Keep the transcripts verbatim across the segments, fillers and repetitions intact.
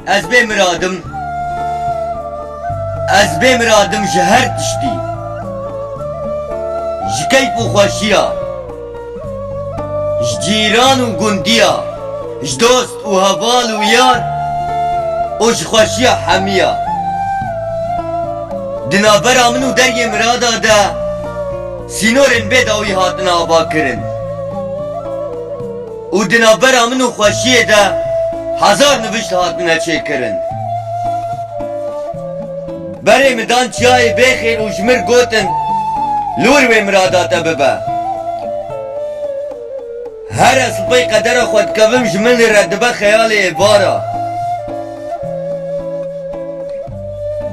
Ez bê miradim. Ez bê miradim ji her tiştî. Ji keyf û xweşiya. Ji cîran û gundiya. Ji dost û heval û yar. Û ji xweşiya hemiya. Di navbera min û deriyê mirada de sînorên bê dawî hatine avakirin. Û di navbera min û xweşiyê de hezar nivişt hatine çêkirin. Berê min dan çiyayê bêxêr û ji mir gotin, li wir wê mirada te bibe. Her ez li pey qedera xwe dikevim, ji min re dibe xeyalê êvara.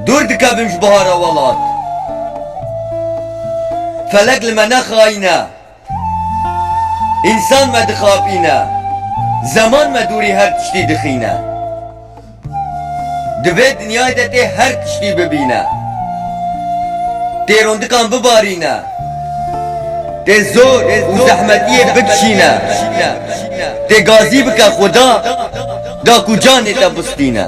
Dûr dikevim ji bihara welat. Felek li me nexayîne. Însan me dixapîne. Zeman me dûrî her tiştî dixîne. Di vê dinyayê de tê her tiştî bibîne. Tê rondikan bibarîne. Tê zor û zehmetiyê bikişîne. Tê gazî bike Xuda, da ku canê te bistîne.